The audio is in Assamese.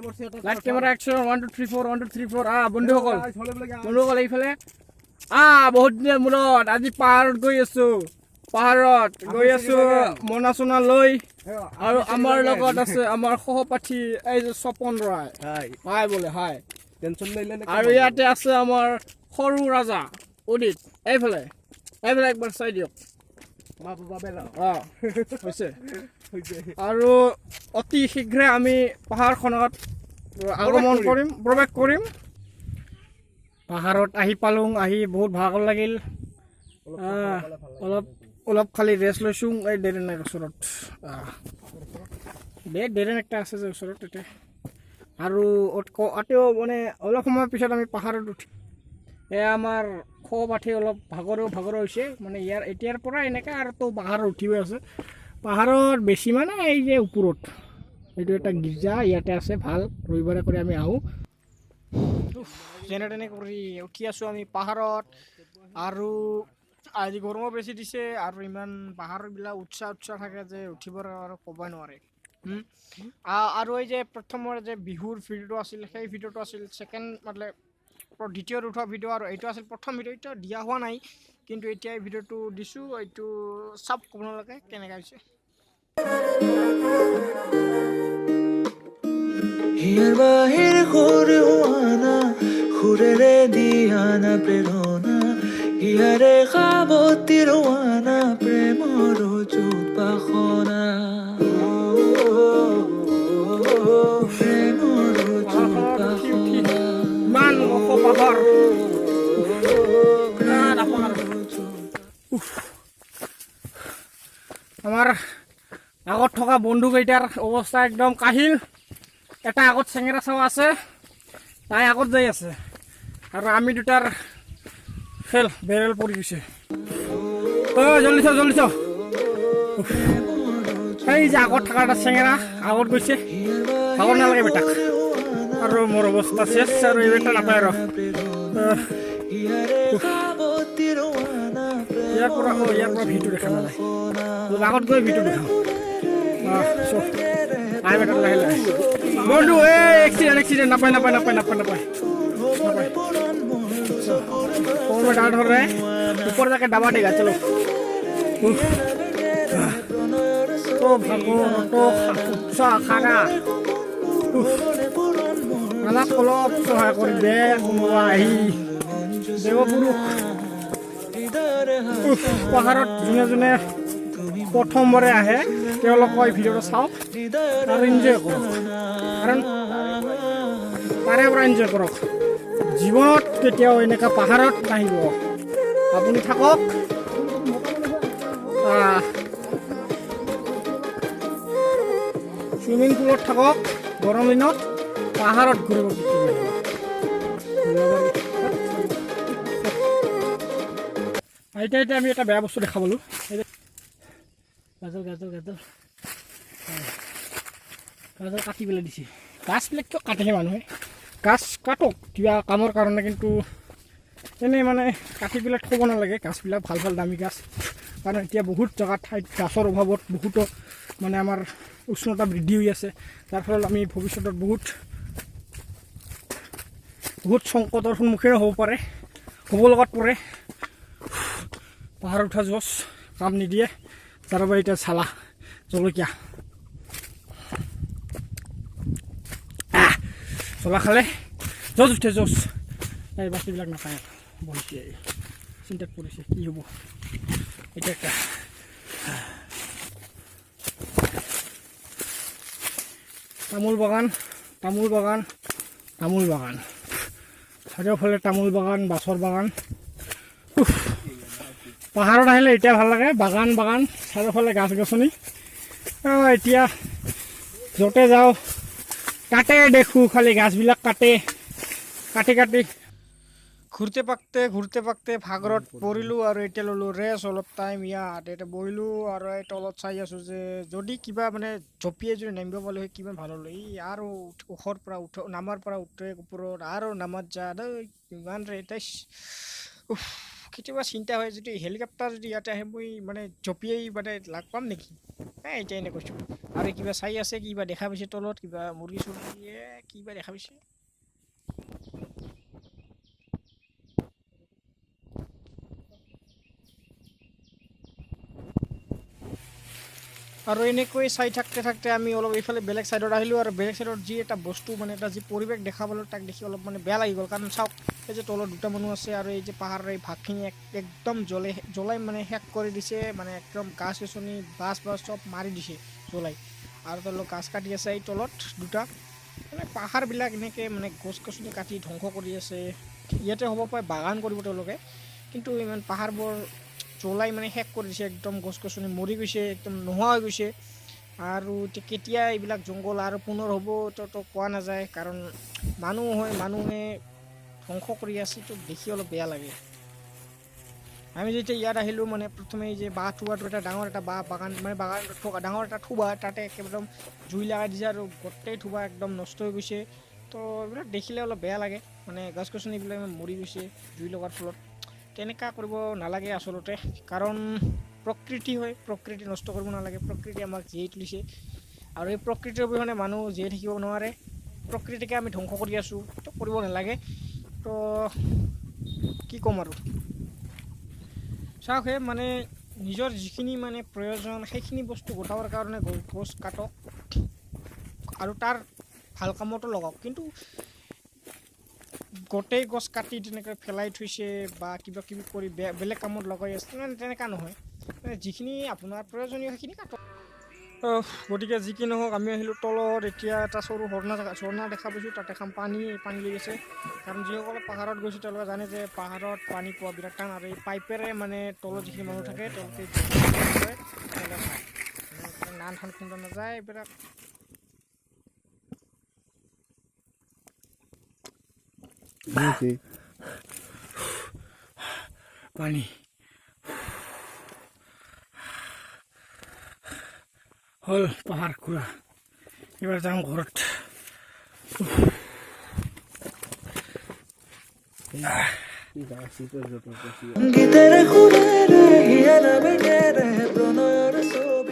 Light camera action 1 2 3 4 1 2 3 4। বন্ধুসকল বন্ধুসকল এইফালে বহুত দিনৰ মূৰত আজি পাহাৰত গৈ আছো। পাহাৰত গৈ আছো মোনা চোনা লৈ, আৰু আমাৰ লগত আছে আমাৰ সহপাঠী এই যে স্বপন ৰায়। হাই বোলে হাই। আৰু ইয়াতে আছে আমাৰ সৰু ৰাজা উদিত। এইফালে এইফালে একবাৰ চাই দিয়ক। হৈছে। আৰু অতি শীঘ্ৰে আমি পাহাৰখনত আগমন কৰিম, প্ৰৱেশ কৰিম। পাহাৰত আহি পালোঁ, আহি বহুত ভাগৰ লাগিল। অলপ অলপ খালি ৰেষ্ট লৈছোঁ এই ডেৰেনাৰ ওচৰত। ডেৰেন একটা আছে যে ওচৰত তাতে। আৰু অতিও মানে অলপ সময়ৰ পিছত আমি পাহাৰত উঠি এয়া আমাৰ সহপাঠী অলপ ভাগৰো হৈছে মানে ইয়াৰ এতিয়াৰ পৰা এনেকৈ আৰু তো পাহাৰত উঠিও আছে। পাহাৰত বেছি মানে এই যে ওপৰত এইটো এটা গীৰ্জা ইয়াতে আছে, ভাল ৰবিবাৰে কৰি আমি আহোঁ। যেনে তেনে কৰি উঠি আছোঁ আমি পাহাৰত। আৰু আজি গৰমো বেছি দিছে আৰু ইমান পাহাৰবিলাক উৎসাহ উৎসাহ থাকে যে উঠিবৰ আৰু ক'বই নোৱাৰে। আৰু এই যে প্ৰথমৰ যে বিহুৰ ভিডিঅ'টো আছিল, সেই ভিডিঅ'টো আছিল ছেকেণ্ড মানে দ্বিতীয়ত উঠোৱা ভিডিঅ', আৰু এইটো আছিল প্ৰথম ভিডিঅ'। এইটো দিয়া হোৱা নাই, কিন্তু এতিয়া এই ভিডিঅ'টো দিছোঁ। এইটো চাওক আপোনালোকে কেনেকুৱা হৈছে। প্ৰেৰণা হিয়াৰে সাৱতি ৰোৱানা প্ৰেমৰ বাসনা, প্ৰেমৰ বাসনা। ইমান ওখ পাহাৰ, আমাৰ আগত থকা বন্ধুকেইটাৰ অৱস্থা একদম কাহিল। এটা আগত চেঙেৰা চাও আছে, তাই আগত যাই আছে, আৰু আমি দুটাৰ ফেল বেৰেল পৰি গৈছে। জলদি চাওঁ, জলদি চাওঁ। সেই যে আগত থকা এটা চেঙেৰা আগত গৈছে, ভাগৰ নালাগে বেটাক। আৰু মোৰ অৱস্থা শেষ, আৰু এই বেটা নাপায়। আৰু ইয়াৰ পৰা ইয়াৰ পৰা ভিটো দেখা নাযায়, আগত গৈ ভিটো দেখাওঁ। লাহে লাহে বন্ধু, এই এক্সিডেণ্ট এক্সিডেণ্ট, নাপায় নাপায় নাপায় নাপায় নাপায় नापाय। फोन में डांट हो रहा है, ऊपर जाके दबा देगा। चलो तो भागो तो উৎসাহ খানা আমাক অলপ সহায় কৰি দে কোনোবা আহি দেৱপুৰুষ। পাহাৰত যোনে যোনে প্ৰথমবাৰে আহে তেওঁলোকৰ এই ভিডিঅ'টো চাওক আৰু এনজয় কৰক, কাৰণ তাৰে পৰা এনজয় কৰক। জীৱনত কেতিয়াও এনেকুৱা পাহাৰত নাহিব। আপুনি থাকক চুইমিং পুলত থাকক, গৰম দিনত পাহাৰত ঘূৰিব এতিয়া এতিয়া আমি এটা বেয়া বস্তু দেখা পালোঁ। গাজৰ গাজৰ গাজৰ গাজৰ কাটি পেলাই দিছে। গাছবিলাক কিয় কাটেহে মানুহে? গাছ কাটক কিবা কামৰ কাৰণে, কিন্তু এনেই মানে কাটি পেলাই থ'ব নালাগে গাছবিলাক, ভাল ভাল দামী গাছ। কাৰণ এতিয়া বহুত জেগাত ঠাইত গাছৰ অভাৱত বহুতো মানে আমাৰ উষ্ণতা বৃদ্ধি হৈ আছে। তাৰ ফলত আমি ভৱিষ্যতত বহুত বহুত সংকটৰ সন্মুখীন হ'ব পাৰে, হ'ব লগাত পৰে। পাহাৰত উঠা যছ কাম নিদিয়ে, তাৰ বাবে এতিয়া চালা জলকীয়া জলা খালে জজ উঠে, জজ। এই বাকীবিলাক নাপায়, বহিছে চিন্তাত পৰিছে কি হ'ব এতিয়া। একটা তামোল বাগান, তামোল বাগান, তামোল বাগান, চাৰিওফালে তামোল বাগান, বাছৰ বাগান। পাহাৰত আহিলে এতিয়া ভাল লাগে, বাগান বাগান, চাৰিওফালে গাছ গছনি। এতিয়া য'তে যাওঁ তাতে দেখোঁ খালি গাছবিলাক কাটে কাটি কাটি। ঘূৰতে পাকতে ঘূৰতে পাকতে ভাগৰত পৰিলোঁ আৰু এতিয়া ল'লোঁ ৰেষ্ট অলপ টাইম। ইয়াত এতিয়া বহিলোঁ আৰু এই তলত চাই আছোঁ যে যদি কিবা মানে জঁপিয়াই যদি নামিব পালোঁ হয় কিমান ভাল হ'ল। এই আৰু ওখৰ পৰা উঠ, নামাৰ পৰা উঠে ওপৰত আৰু নামাত যা ইমান ৰে। উফ, কেতিয়াবা চিন্তা হয় যদি হেলিকপ্টাৰ যদি ইয়াতে আহে মই মানে জঁপিয়াই মানে লাগ পাম নেকি। এতিয়া এনে কৈছোঁ। আৰু কিবা চাই আছে, কিবা দেখা পাইছে তলত, কিবা মুৰ্গী চুৰ্গীয়ে কিবা দেখা পাইছে। আৰু এনেকৈ চাই থাকতে থাকতে আমি অলপ এইফালে বেলেগ ছাইডত আহিলোঁ। আৰু বেলেগ ছাইডত যি এটা বস্তু মানে এটা যি পৰিৱেশ দেখা পালোঁ, তাক দেখি অলপ মানে বেয়া লাগি গ'ল। কাৰণ চাওক, এই যে তলত দুটা মানুহ আছে আৰু এই যে পাহাৰৰ এই ভাগখিনি একদম জ্বলাই মানে শেষ কৰি দিছে। মানে একদম গাছ গছনি বাছ বাছ চব মাৰি দিছে জ্বলাই। আৰু তেওঁলোক গাছ কাটি আছে এই তলত দুটা। মানে পাহাৰবিলাক এনেকৈ মানে গছ গছনি কাটি ধ্বংস কৰি আছে। ইয়াতে হ'ব পাৰে বাগান কৰিব তেওঁলোকে, কিন্তু ইমান পাহাৰবোৰ জ্বলাই মানে শেষ কৰি দিছে একদম। গছ গছনি মৰি গৈছে, একদম নোহোৱা হৈ গৈছে। আৰু এতিয়া কেতিয়া এইবিলাক জংঘল আৰু পুনৰ হ'ব তো কোৱা নাযায়, কাৰণ মানুহ হয়, মানুহে ধ্বংস কৰি আছে। তো দেখি অলপ বেয়া লাগে। আমি যেতিয়া ইয়াত আহিলোঁ, মানে প্ৰথমে এই যে বাঁহ থোৱাটো এটা ডাঙৰ এটা বাঁহ বাগান, মানে বাগান থকা ডাঙৰ এটা থোবা, তাতে একদম জুই লগাই দিছে আৰু গোটেই থোবা একদম নষ্ট হৈ গৈছে। তো এইবিলাক দেখিলে অলপ বেয়া লাগে, মানে গছ গছনিবিলাক মৰি গৈছে জুই লগাৰ ফলত। তেনেকুৱা কৰিব নালাগে আচলতে, কাৰণ প্ৰকৃতি হয়, প্ৰকৃতি নষ্ট কৰিব নালাগে। প্ৰকৃতি আমাক জীয়াই তুলিছে আৰু এই প্ৰকৃতিৰ অবিহনে মানুহ জীয়াই থাকিব নোৱাৰে। প্ৰকৃতিকে আমি ধ্বংস কৰি আছোঁ, তো কৰিব নালাগে। তো কি ক'ম আৰু, চাওক, সেই মানে নিজৰ যিখিনি মানে প্ৰয়োজন সেইখিনি বস্তু গোটাবৰ কাৰণে গছ কাটক আৰু তাৰ ভাল কামতো লগাওক। কিন্তু গোটেই গছ কাটি তেনেকৈ পেলাই থৈছে বা কিবা কিবি কৰি বেলেগ কামত লগাই আছে, মানে তেনেকুৱা নহয়। মানে যিখিনি আপোনাৰ প্ৰয়োজনীয় সেইখিনি কাটক। গতিকে যি কি নহওক, আমি আহিলোঁ তলত। এতিয়া এটা সৰু ঝৰ্ণা দেখা পাইছোঁ, তাত এখন পানী লৈ আছে। কাৰণ যিসকলে পাহাৰত গৈছে তেওঁলোকে জানে যে পাহাৰত পানী পোৱা বিৰাট টান। আৰু এই পাইপেৰে মানে তলত যিখিনি মানুহ থাকে তেওঁলোকে নান ধান খুন্দা নাযায় এইবিলাক। পানী হ'ল পাহাৰ ঘূৰা, এইবাৰ যাম ঘৰত। গীতেৰে সুৰেৰে হিয়াৰ বেগেৰে প্ৰণয়ৰ ছবি।